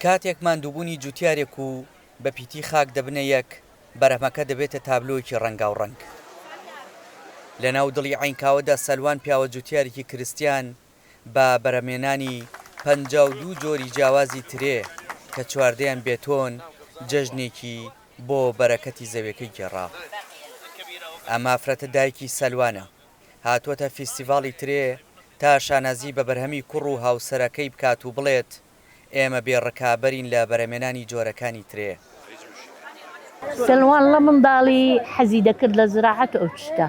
کاتێک ماندووبوونی جوتیارێک و بە پیتی خاک دەبنە یەک، بەرهەمەکە دەبێتە تابلۆیەکی ڕەنگاوڕەنگ. لەناو دڵی عەینکاوەدا سەلوان پیاوە جوتیارێکی کرستیان بە بەرهەمهێنانی 52 جۆری جیاوازی ترێ کە چواردەیان بێتۆن، جەژنێکی بۆ بەرەکەتی زەویەکەی گێڕا. ئەم ئافرەتە دایکی سەلوانە. هاتووەتە فیستیڤاڵی ترێ تا شانازی بە بەرهەمی کوڕ و هاوسەرەکەی بکات و بڵێت، ئێمە بێ ڕکابەرین لە بەرهەمێنانی جۆرەکانی ترێ. سەلوان لە منداڵی حەزی دەکرد لە زراعەت و ئەو شتە.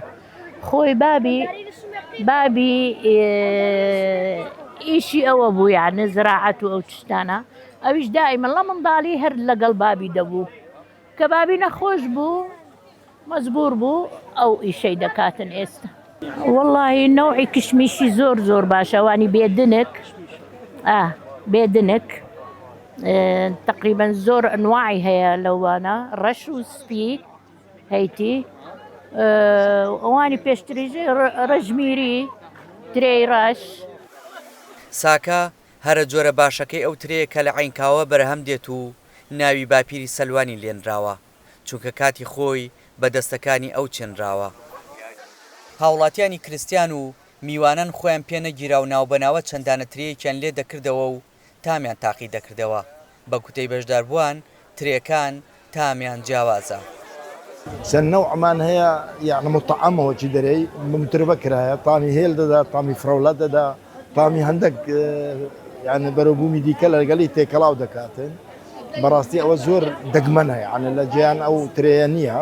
خۆی بابی بابی ئیشی ئەوە بوو یعنی زراعەت و ئەو شتانە ئەویش دائیمە لە منداڵی هەر لەگەڵ بابی دەبوو کە بابی نەخۆش بوو مەجبوور بوو ئەو ئیشەی دەکاتن ئێستا. وەڵاهی نەوعی کشمیشی زۆر زۆر باشە ئەوانی بێدنک ئا بێدنک تقریبا زۆر ئەنواعی هەیە لەوانە ڕەش و سپی هەیتی ئەوانی پێشتریش ڕەژمیری ترێی ڕەش. ساکە هەرە جۆرە باشەکەی ئەو ترێیە کە لە عەینکاوە بەرهەم دێت و ناوی باپیری سەلوانی لێنراوە. چونکە کاتی خۆی بە دەستەکانی ئەو چنراوە. هاوڵاتیانی کرستیان و میوانان خۆیان پێ نەگیرا و ناوبەناوە چەند دانە ترێیەکیان لێ دەکردەوە و تامیان تاقی دەکردەوە، بە گوتەی بەشداربووان ترێکان تامیان جیاوازە. چەند نەوعمان هەیە یەعنی متعەمە وەکی دەرێی متربە کرایە تامی هێل دەدا تامی فڕەولە دەدا تامی هەندێک یعنی بەرەوبوومی دیکە لەگەڵی تێکەڵاو دەکاتن بەڕاستی ئەوە زۆر دەگمەنە یعنی لە جیان ئەو ترەیە نییە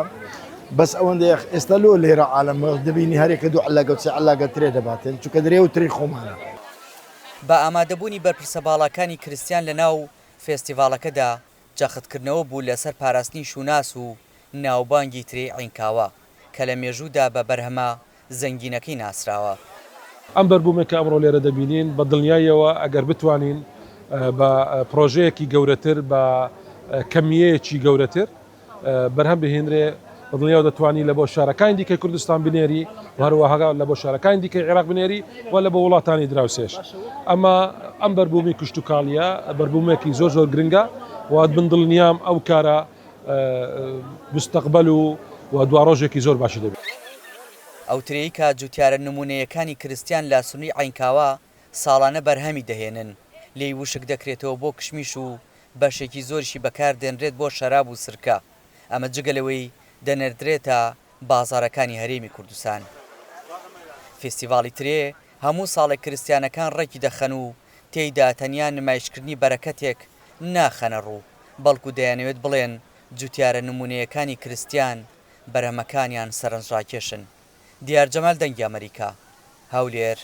بەس ئەوەندە ئێستا لۆ لێرە عالم دەبینی هەرێکە دوو علاگە و سێ علاگە ترێ دەباتن چونکە درێ و تری خۆمانە. بە ئامادەبوونی بەرپرسە باڵاکانی کرستیان لەناو فێستیڤاڵەکەدا، جەختکردنەوە بوو لەسەر پاراستنی شوناس و ناوبانگی ترێی عەینکاوە، کە لە مێژوودا بە بەرهەمە زەنگینەکەی ناسراوە. ئەم بەربوومەی کە ئەمڕۆ لێرە دەبینین، بە دڵنیاییەوە ئەگەر بتوانین بە پڕۆژەیەکی گەورەتر، بە کەمییەیەکی گەورەتر بەرهەم بهێنرێ، بە دڵنیایەوە دەتوانی لە بۆ شارەکانی دیکەی کوردستان بنێری و هەروەها لە بۆ شارەکانی دیکەی عێراق بنێری و لە بۆ وڵاتانی دراوسێش. ئەمە ئەم بەربوومی کشتوکاڵییە بەربوومێکی زۆر زۆر گرنگە و من دڵنیام ئەو کارە مستەقبەل و و دواڕۆژێکی زۆر باشی دەبێت. ئەو ترێی کە جوتیارە نمونەیەکانی کرستیان لە سنوری عەینکاوە ساڵانە بەرهەمی دەهێنن، لێی وشک دەکرێتەوە بۆ کشمیش و بەشێکی زۆریشی بەکار دێنرێت بۆ شەراب و سرکە، ئەمە جگە لەوەی دەنێردرێتە بازاڕەکانی هەرێمی کوردستان. فیستیڤاڵی ترێ هەموو ساڵێک کرستیانەکان ڕێکی دەخەن و تێیدا تەنیا نمایشکردنی بەرەکەتێک ناخەنە ڕوو، بەڵکو دەیانەوێت بڵێن جوتیارە نمونەیەکانی کرستیان بەرهەمەکانیان سەرنجڕاکێشن. دیار جەمال دەنگی ئەمەریکا، هەولێر.